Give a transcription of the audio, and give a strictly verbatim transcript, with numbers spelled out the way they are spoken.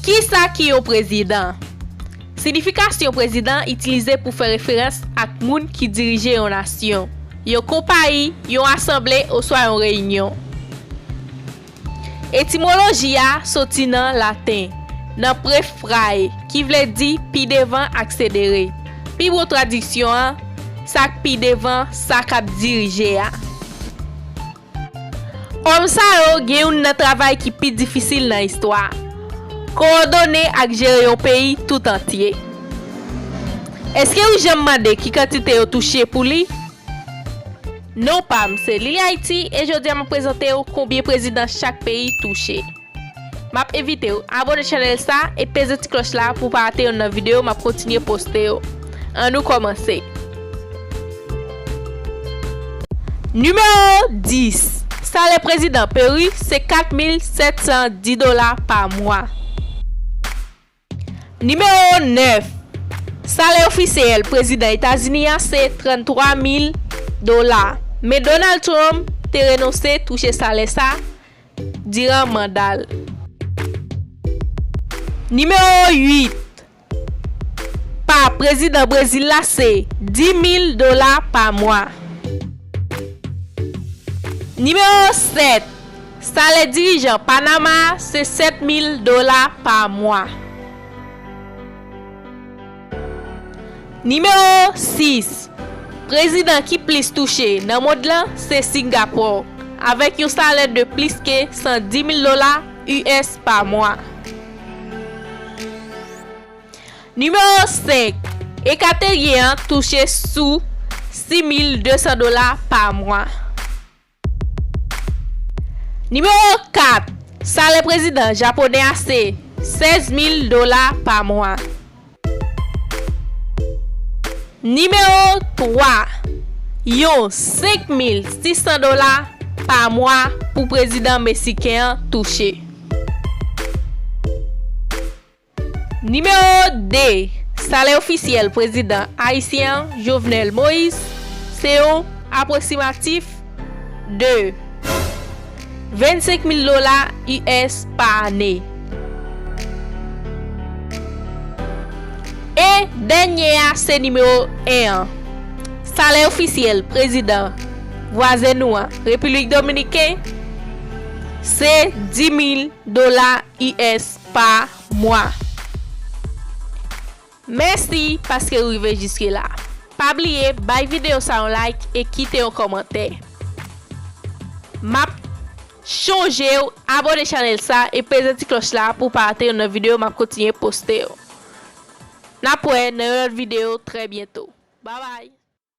Kisa ki yon prezidan? Siyifikasyon prezidan itilize pou fè referans ak moun ki dirije yon nasyon, yon konpayi, yon asanble oswa yon reyinyon. Etimoloji a soti nan laten, nan prefrae, ki vle di pi devan akselere. Pi bon tradiksyon an, sa k pi devan sa k ap dirije a. Òm sa yo gen youn nan travay ki pi difisil nan istwa, kowòdone ak jere yon peyi tout antye. Èske ou janm mande ki kantite yo touche pou li? Non pa m, se Lili Ayiti, e jodi a m ap prezante w konbyen prezidan chak peyi touche. M ap envite w abòne chanèl sa e peze ti klòch la pou w pa rate youn nan videyo m ap kontinye poste yo. Ann nou kòmanse. Nimewo dis, salè prezidan Peri se kat mil sèt san dis dola pa mwa. Nimewo nèf, salè ofisyèl prezidan Etazini an se tranntwa mil dola, men Donald Trump te renonse touche salè sa diran manda l. Nimewo uit, pa prezidan Brezil la se dis mil dola pa mwa. Nimewo sèt, salè dirijan Panama a se sèt mil dola pa mwa. Nimewo sis, prezidan ki plis touche nan mond lan se Singapò, avèk yon salè de plis ke san dis mil dola U S pa mwa. Nimewo senk, Ekateryen an touche sou sis mil de san dola pa mwa. Nimewo kat, salè prezidan japonè a se sèz mil dola pa mwa. Nimewo twa, yon senk mil sis san dola pa mwa pou prezidan meksiken an touche. Nimewo de, salè ofisyèl prezidan ayisyen an, Jovenel Moïse, se yon apwoksimatif de vennsenk mil dola U S pa ane. E dènye a, se nimewo en an. Salè ofisyèl prezidan vwazen nou an, Repiblik Dominiken, se dis mil dola U S pa mwa. Mèsi paske w rive jiske la. Pa bliye bay videyo sa yon like e kite yon kòmantè. M ap chonje w abòne chanèl sa e peze ti klòch la pou w pa rate youn nan videyo m ap kontinye poste yo. N ap wè nan yon lòt videyo trè byento. Babay!